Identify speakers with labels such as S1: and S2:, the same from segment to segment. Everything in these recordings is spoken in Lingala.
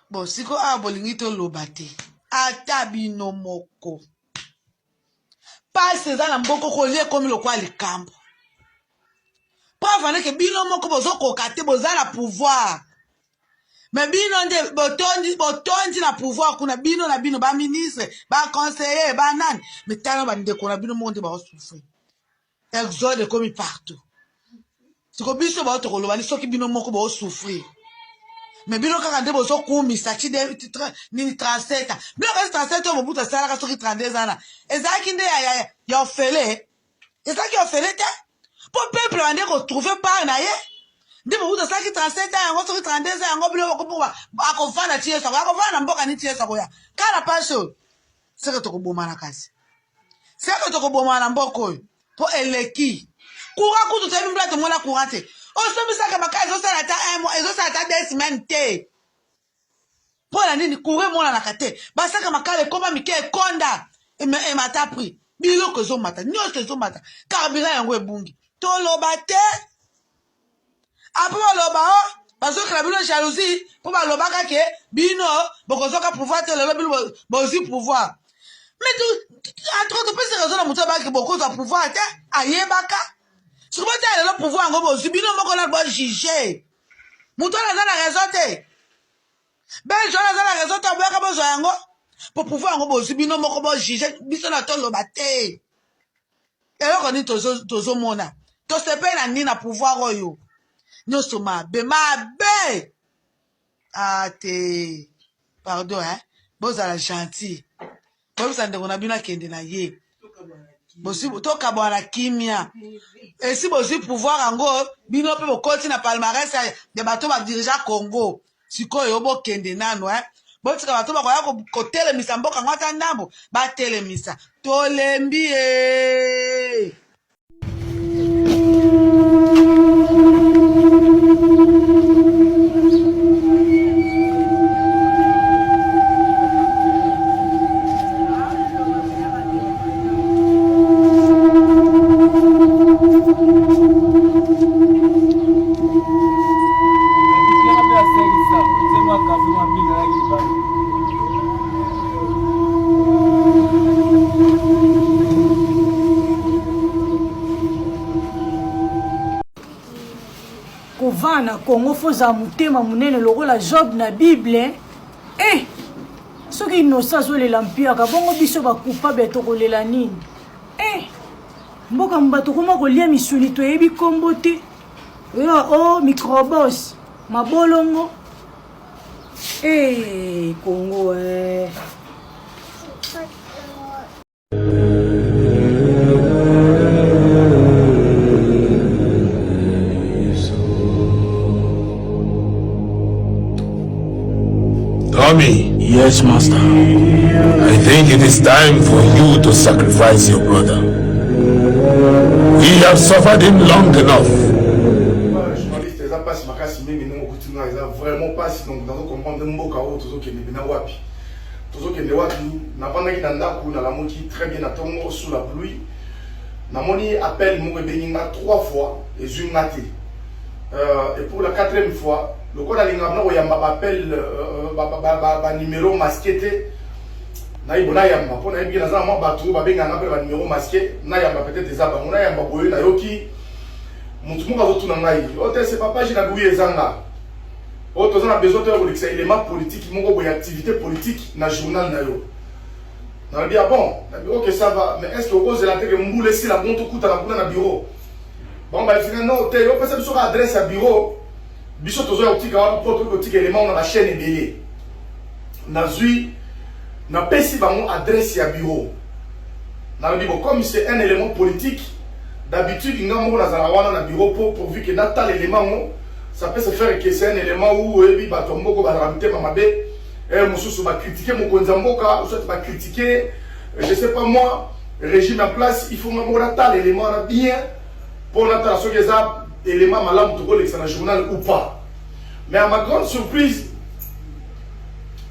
S1: Bon, siko awa bolingi toloba te, ata bino moko pasi eza na mboko, kolia ekomi lokola likambo. Preuve ane ke bino moko bozokoka te, boza na pouvoir me bino nde botondi, botondi na pouvoir kuna, bino na bino baministre, baconseiller, banani, me tala bandeko na bino moko nde baosouffrir. Exode ekomi partout. Siko biso bao tokoloba ni soki bino moko bosouffrir, me bino kaka nde bozokumisa ti nini 37 ans. Bino kasi 37 oyo Mobutu asalaka soki 32 ans na ezalaki nde ya, ya, ya ofele, ezalaki ofele te mpo peuple bande kotrouve part na ye. Nde Mobutu asalaki 37 ans yango soki 32 ans yango, bino akovanda ti Yesu akovanda na mboka nini ti Yesu akoya kaka na pasi oyo. Seke tokobomana, kasi seke tokobomana na mboka oyo mpo eleki courant kutu toyebi mbula tomona courant te. Osombisaka makala ezosala ata un mois, ezosala ata 2 semaines te. Mpo na nini courant emonanaka te? Basaka makala ekoma mike, ekonda, emata prix, biloko ezomata, nyonso ezomata, carburant yango ebungi. Toloba te apo baloba o bazokela bino jalousie mpo balobaka ke bino bokozwaka pouvoir te. Lelo bino bozwi pouvoir, mais entre topesi raison na moto abaki bokozwa pouvoir te, ayebaka. Soki botala lelo pouvoir yango bozwi, bino moko na bojuge moto wana aza na raison te, belge wana aza na raison te, aboyaka bozwa yango po pouvoir yango bozwi. Bino moko bojuge, biso na toloba te. Eloko nini tozomona? Tosepeli na nini na pouvoir oyo? Nyonso mabe mabe. Ah te, pardon hein, bozala gentil, boyebisa ndeko na bino akende na ye, tokabwana na kimia. Esi bozwi pouvoir yango, bino mpe bokoti na palmarès ya bato badirija Congo. Sikoyo bokende nano eh? Botika bato bakoya kotelemisa mboka yango, ata ndambo batelemisa. Tolembi ye.
S2: Kovanda na Congo, fo ozala motema monene lokola Job na Bible. Eh, soki innocent azolela mpiaka bongo, biso bacoupable tokolela nini? Eh, mboka bato koma kolia misuni, toyebi nkombo te. Oyo o oh, microbos mabolongo. Eh, Congo eh.
S3: Tommy.
S4: Yes, master.
S3: I think it is time for you to sacrifice your brother. We have suffered him long enough.
S5: Journaliste, eza mpasi makasi mingi ndenge okuti nga, eza vraiment mpasi. Donc nazo comprendre mboka oyo tozokende bina wapi, tozokende wapi. Navandaki na ndako, nalamuki très bien na ntongo sous la pluie, namoni appel moko ebengi nga trois fois, ezwi nga te. Et pour la quatrième fois, lokola nalingaka na koyamba baappel banumero masqué te, nayibo nayamba mpo nayebi ke naza na mwa bato oyo babengaka nga mpe na banumero masqué. Nayamba, peut-être eza bango. Nayamba boye, nayoki motu moko azotuna ngai: "O te, c'est papa Gina?" Oui, eza nga. Oyo toza na besoin toya kolekisa élément politique moko boye, activité politique na journal na yo. Nalobi: "Ah bon?" Nabi: "Ok, ça va, mais est ce que okozela te ke mbula esila bon, tokutana kuna na bureau?" Bango bayebisi nga: "Non te, opesa biso ka adresse ya bureau, biso tozoya kotika wana mpo tokoki kotika élément na bachaîne ebele." Nazwi, napesi bango adresse ya bureau. Nalobi: "Bon, comme c'est un élément politique, d'habitude nga moko nazala wana na bureau mpo pourvu ke natala élément ngo. Ça peut se faire que c'est un élément où oyebi bato ya mboka bazalaka mitema mabe, mosusu bacritique mokonzi ya mboka ou soit bacritique, je sais pas moi, régime en place. Il faut nga moko natala élément wana bien mpo natala soki eza élément malamu tokolekisa na journal ou pas." Mais à ma grande surprise,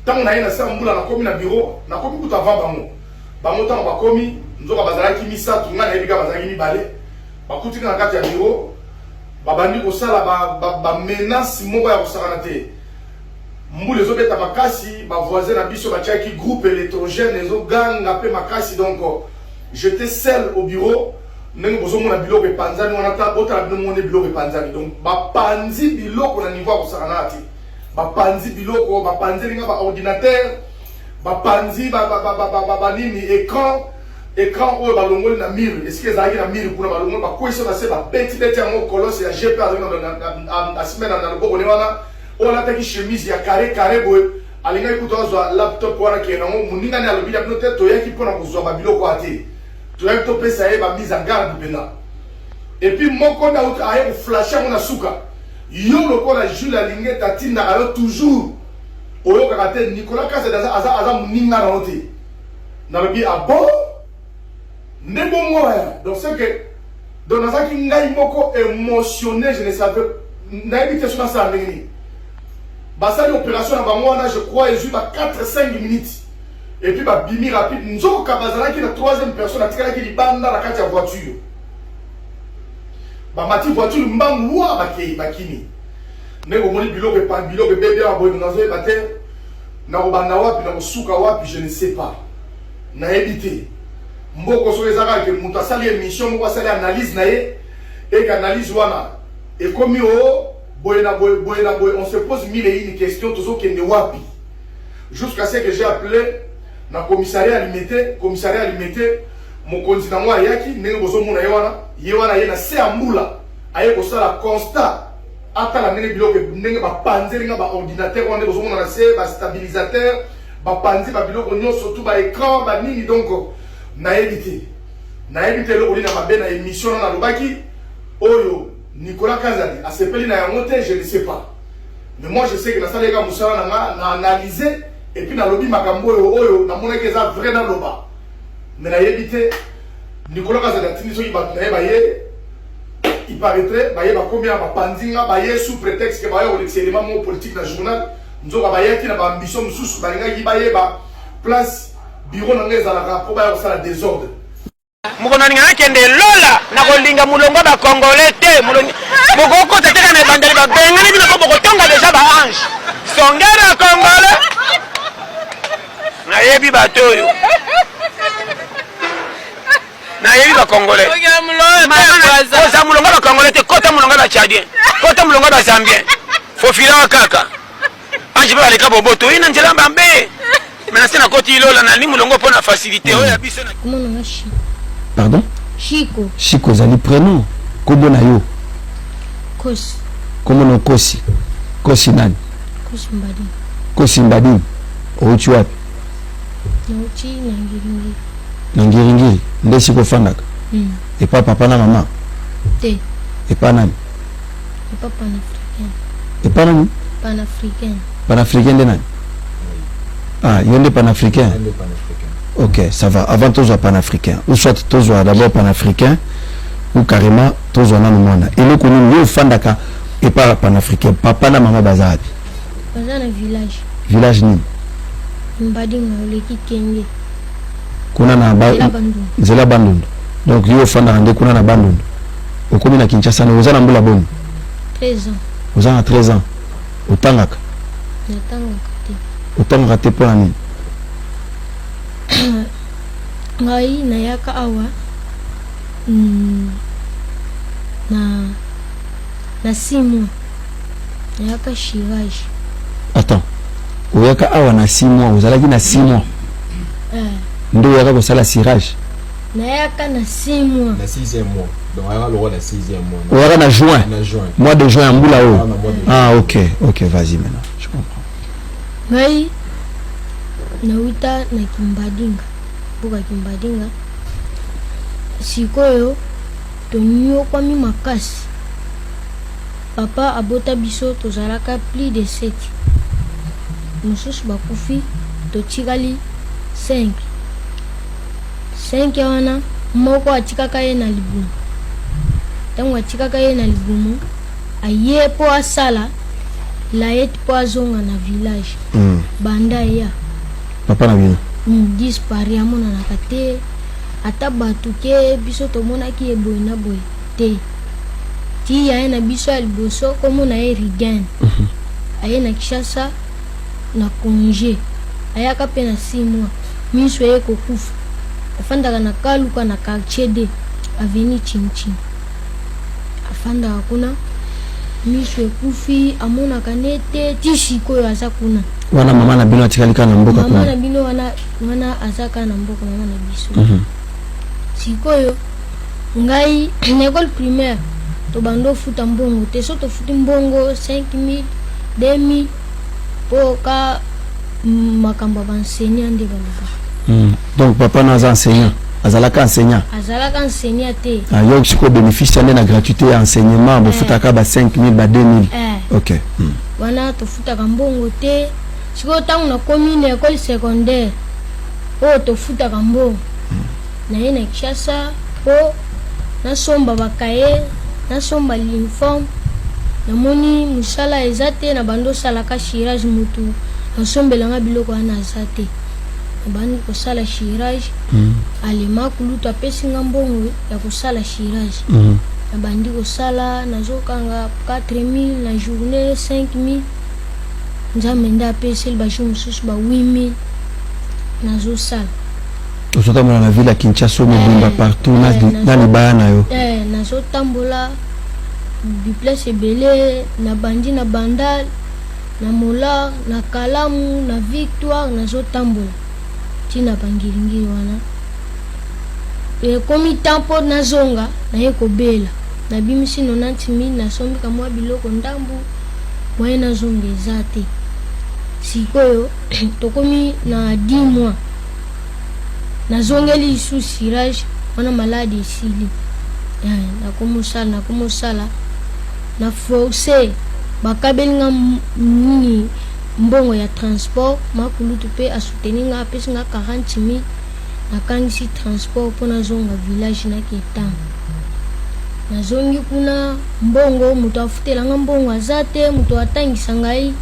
S5: ntango naye na sa mbula, nakomi na bureau, nakomi kutu avant bango. Bango ntango bakomi, nzoka bazalaki misato, ngai nayebi kaka bazalaki mibale. Bakuti na kati ya bureau, babandi kosala bamenace moko ya kosakana te. Mbula ezobeta makasi, ba voisins na biso batiaki groupe electrogène ezoganga pe makasi donc j'etais seul au bureau ndenge bozomona biloko epanzani wana ta botala bino mone biloko epanzani donc bapanzi biloko na niveau ya kosakana te bapanzi biloko bapanzeli nga ba ordinateur bapanzi banini écran écran oyo balongoli na mur esika ezalaki na mur kuna balongoli bakwesi na se babetibeti yango kolose ya gp azalaki asimbe na loboko ne wana oyo alataki chemise ya carré carré boye alingaki kutu azwa laptop wana kende yango moninga nde alobi na bino te toyaki mpo na kozwa babiloko wana te toyaki topesa ye ba mise en garde mpenza epuis moko nde auti aye koflashe yango na suka yo lokola Jules Alingete atindaka yo toujours oyokaka te Nicolas Kazadi aza, aza, aza moninga na yo te nalobi ah bon nde bongo eh. Donc c'est que donc nazalaki ngai moko émotionné, je ne savais, nayebi te so nasala ndenge nini. Basali opération na bango wana, je crois ezwi ba 4 5 minutes et puis babimi rapide. Nzoka bazalaki na troisième personne atikalaki libanda na kati ya voiture, bamati voiture mbangu wa bakei bakimi. Ndenge bomoni biloko epa biloko ebebi awa boye, nazoyeba te nakobanda wapi nakosuka wapi, je ne sais pas, nayebi te. Mboko soki eza kaka ke moto asali émission moko, asali analyse na ye, eke analyse wana ekomi o boye na boye boye na boye, on se pose mille et une questions, tozokende wapi? Jusqu'à ce que j'ai appelé na commissariat ya Limete. Commissariat ya Limete, mokonzi nango ayaki, ndenge bozomona ye wana, ye wana ye na se ya mbula aye kosala constat, atala ndenge biloko ndenge bapanzeli nga baordinateur wana nde bozomona na se, bastabilisateur bapanzi, babiloko nyonso tu, baécran, banini. Donc nayebi te, nayebi te eloko nini ya mabe na émission na nalobaki oyo Nicolas Kazadi asepeli na yango te, je ne sais pas. Mais moi je sais que nasalaki kaka mosala na nga na analyse et puis nalobi makambo oyo oyo namonaki eza vrai naloba. Mais nayebi te Nicolas Kazadi atindi soki bato na ye baye, il paraîtrait baye bakomi na bapanzi nga, baye sous prétexte ke baya kolekisa élément moko politique na journal. Nzoka bayaki na baambition mosusu, balingaki bayeba place bureau na ngai ezalaka mpo baya kosala désordre.
S4: Mokolo nalinga nakende lola, nakolinga molongo ya ba congolais te. Bokokota te kaka na ebandeli, babengani bino mpo bokotonga deja ba ange songera congolais. Nayebi bato oyo, nayebi ba congolais. Oza molongo ya ba congolais te, kota molongo ya ba tchadien, kota molongo ya ba zambien, fofilaka kaka ange mpe baleka boboto oye na nzela mbambe. Me nase nakoti lola nalingi molongo mpo na facilité oyo ya biso.
S6: Kombo na nga Chico.
S7: Pardon?
S6: Chico.
S7: Chico ezali prénom. Kombo na yo?
S6: Kosi.
S7: Kombo na Kosi. Kosi nani?
S6: Kosi Mbadini.
S7: Kosi Mbadini. Outi wapi?
S6: Nauti na Ngiringiri.
S7: Na Ngiringiri nde esika ofandaka?
S6: Mm.
S7: Epa papa na mama?
S6: Te.
S7: Epa nani?
S6: Epa panafricain.
S7: Epa nani?
S6: Panafricain.
S7: Panafricain nde nani? Ah, yo nde panafricain? Ok, ça va. Avant tozwa panafricain, ou soit tozwa d'abord panafricain, ou carrément tozwa nanu mwana. Eloko nini yo ofandaka epa panafricain? Papa na mama baza wapi?
S6: Baza na village.
S7: Village nini?
S6: Mbadinga oleki Kenge.
S7: Kuna na ba nzela Bandundu. Donc yo ofandaka nde kuna na Bandundu. Okomi na Kinshasa na oza na mbula boni?
S6: 13 ans.
S7: Oza na 13 ans. Otangaka?
S6: Natangaka te.
S7: Otangaka te mpo na nini?
S6: Ngai nayaka awa na 6 mois. Nayaka chirage.
S7: Attends. Oyaka awa na 6 mois, ozalaki na 6 mois.
S6: Eh.
S7: Nde oyaka kosala cirage?
S6: Nayaka na 6 mois.
S8: Na 6e mois. Donc ayaka lokola na 6e mois.
S7: Oyaka na juin.
S8: Na juin.
S7: Mois de juin ya mbula oyo.
S8: Ah, na mois de juin.
S7: Ah ok, ok, vas-y maintenant. Je comprends.
S6: Ngai nauta na Kimbadinga, mboka Kimbadinga. Sikoyo tonyokwami makasi. Papa abota biso tozalaka plus de 7. Mosusu bakufi, totikali 5. 5 wana moko atikaka ye na libumu. Ntango atikaka ye na libumu, aye mpo asala layete mpo azonga na village. Banda ya
S7: Papa na bino?
S6: Dispari, amonanaka te. Ata bato ke biso tomonaki ye boye na boye te. Ti yaye na biso ya liboso kombo na ye Rigen. Aye na Kinshasa. na congé, ayaka mpe na 6 mois, miso eye kokufa. Afandaka na Kaluka, na quartier D, avenue Chinchin. Afandaka kuna, miso ekufi, amonaka nete ti sikoyo aza kuna.
S7: Wana mama na bino atikali kaka na mboka
S6: mama
S7: kuna?
S6: Na bino wana, wana aza kaka na mboka, mama na biso. Sikoyo ngai na école primaire, tobanda ofuta mbongo te. So tofuti mbongo 5000, 2000, mpo ka makambo ya baenseignant nde balobaka.
S7: Donc papa na aza enseignant, azalaka enseignant?
S6: Azalaka enseignant te.
S7: Ah, yo sikoyo bénéfice nde na gratuité ya enseignement, bofutaka ba 5000, ba 2000?
S6: Eh.
S7: Ok.
S6: Wana tofutaka mbongo te. Sikoyo ntango nakomi na école secondaire oyo tofutaka mbongo, naye na Kinshasa mpo nasomba bacahier, nasomba l'uniforme. Namoni mosala eza te. Na bando osalaka cirage, motu asombelanga biloko wana aza te. Nabandi kosala cirage. Alema kulutu apesi nga mbongo ya kosala cirage. Nabandi kosala, nazokanga 4000 na journée, 5000. Nzambe nde apeseli. Bajour mosusu ba 8000 nazosala.
S7: Ozotambola na ville ya Kinshasa mobimba, partout na, na libaya na yo?
S6: Eh, nazotambola biplace ebele. Nabandi na Bandal, na Molar, na Kalamu, na Victoire. Nazotambola ntina bangiringiri wana. Ekomi temps mpo nazonga, naye kobela. Nabimisi 90 000, nasombika mwa biloko ndambu. Moye nazonga eza te. Sikoyo tokomi na 10 mois, nazongeli lisusu cirage wana. Maladi esili. Nakomosala, nakomosala na force. Bakabeli nga nini, mbongo ya transport. Makulutu mpe asoutenir nga, apesi nga 40 000. Nakangisi transport mpo nazonga village. Naketanga, nazongi kuna, mbongo moto afutelanga mbongo aza te, moto atangisa ngai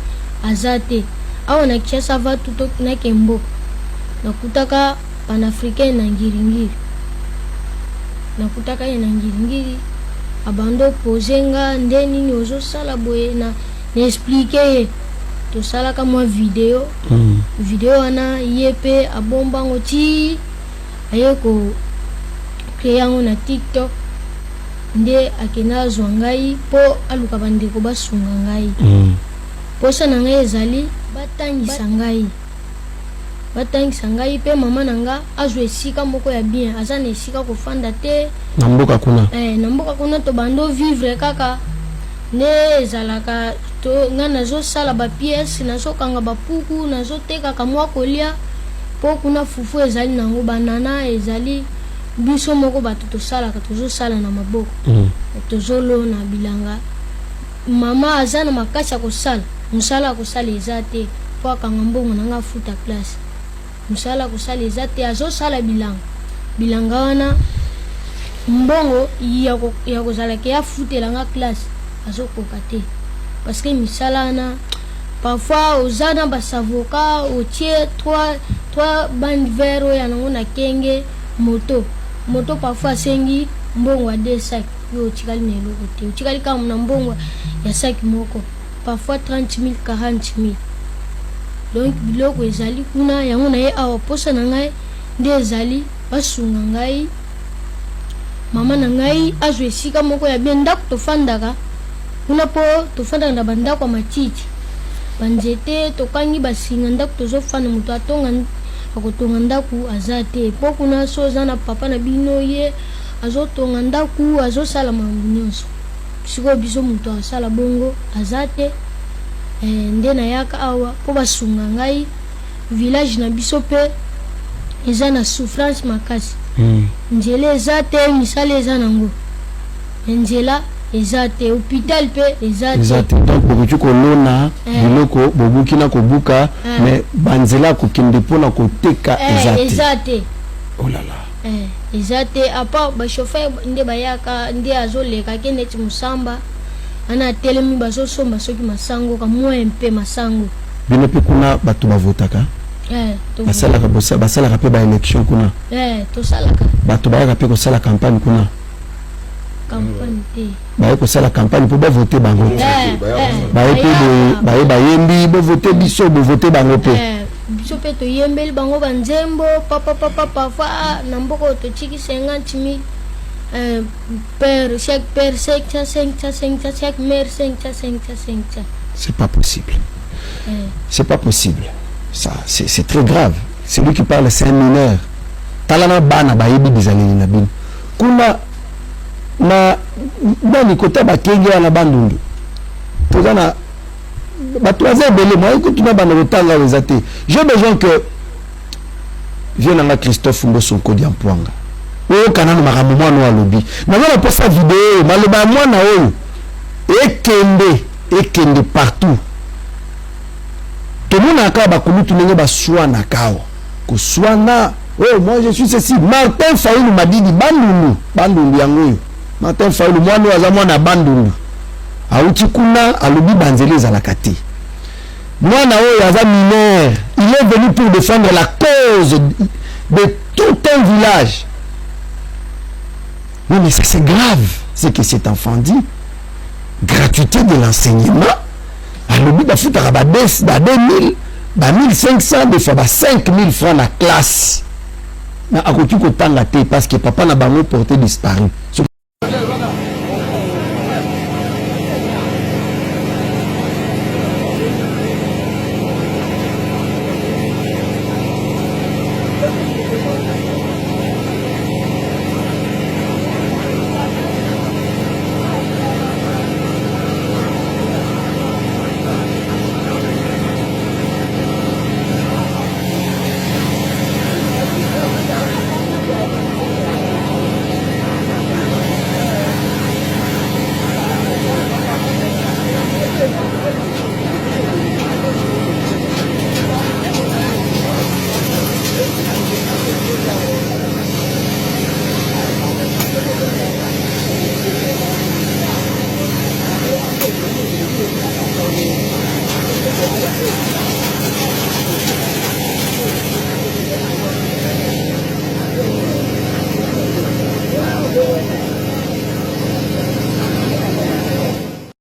S6: aza te. Awa na Kinshasa vatu nake mboka, nakutaka Panafricain na Ngiringiri. Nakutaka ye na Ngiringiri, abanda opose nga nde nini ozosala boye. Na expliquer ye, tosalaka mwa video. Video wana, ye mpe abombango ti aye ko créer yango na TikTok. Nde akende azwa ngai mpo aluka bandeko basunga ngai. Posa na ngai ezali batangisa ngai, batangisa ngai mpe mama na nga azwa esika moko ya bien. Aza na esika kofanda te.
S7: Na mboka kuna?
S6: Eh, na mboka kuna. Tobanda ovivre kaka nde ezalaka to ngai nazosala bapièces, nazokanga bapuku, nazotekaka mwa kolia, mpo kuna fufu ezali nango, banana ezali. Biso moko bato tosalaka, tozosala na maboko. Tozolona bilanga. Mama aza na makasi ya kosala mosala, ya kosala eza te mpo akanga mbongo na nga afuta classe. Mosala ya kosala eza te. Azosala bilanga. Bilanga wana, mbongo ya kozalaka ya afutela nga classe, azokoka te, parce que misala wana, parfois oza na basavoka, otie 3 bande vert oyo ya nango na kenge moto moto, parfois asengi mbongo ya deux sac, yo otikali na eloko te, otikali kaka na mbongo ya sac moko, parfois 30 000, 40 000. Donc biloko ezali kuna. Yango na ye awa, posa na ngai nde ezali basunga ngai, mama na ngai azwa esika moko ya bien. Ndako tofandaka kuna, mpo tofandaka na bandako ya matiti, banzete tokangi basinga. Ndako tozofanda, moto atonga, akotonga ndako aza te, mpo kuna so oza na papa na bino, ye azotonga ndako, azosala makambo nyonso. Sikoyo biso, moto asala bongo aza te. Nde nayaka awa mpo basunga ngai. Village na biso mpe eza na souffrance makasi. Nzela eza te, misala eza nango, me nzela eza te, hôpital mpe eza
S7: eza
S6: te.
S7: Te. Donc bokoki kolona biloko, bobuki na kobuka, mais banzela ya kokende mpona koteka eza te?
S6: Eza te.
S7: Oh là là.
S6: Eza te. À part bachauffeur nde bayaka, nde azoleka ke neti mosamba ana atelemi, bazosomba soki masango ka mwa mpe masango.
S7: Bino mpe kuna bato bavotaka?
S6: Eh.
S7: Basalaka mpe baélection kuna?
S6: Eh, tosalaka.
S7: Bato bayaka mpe kosala campagne kuna?
S6: Campagne te.
S7: Baye kosala campagne mpo bavote bango te.
S6: Eh, eh,
S7: Baye mpe boye, baye bayembi bovote biso, bovote bango mpe.
S6: Eh, biso mpe toyembeli bango banzembo papapapa. Parfois, ah, na mboka oyo totiki 50 000, eh, père, chaque père 500, 500, 500, chaque mère 500, 500, 500.
S7: C'est pas possible.
S6: Eh.
S7: C'est pas possible. Ça, c'est très grave. Celui qui parle, c'est un mineur. Tala na bana bayebi bizaleli na bino. Kuna na nani kota bakenge wana Bandundu. Toza na bato baza ebele, moye kutu na bana kotanga oyo eza te. J'ai besoin que vieux na nga Christophe Mboso Nkodi ya Mpwanga oyoka nano makambo mwana oyo alobi. Naza na posa video oyo, maloba ya mwana oyo ekende, ekende partout. Tomonaka kaka bakulutu ndenge baswanaka awa, koswana: "Oh, moi je suis ceci." Martin Fayulu Madidi, Bandundu, Bandundu yango oyo. Martin Fayulu, mwana oyo aza mwana ya Bandundu, awuti kuna, alobi banzela ezalaka te. Mwana oyo aza mineur, il est venu pour défendre la cause de tout un village. Non, mais ça, c'est grave ce que cet enfant dit. Gratuité de l'enseignement, alobi bafutaka ba 2000, ba 1500, des fois ba 5000 francs na classe, na akoki kotanga te parce que papa na bango porté disparu. Soki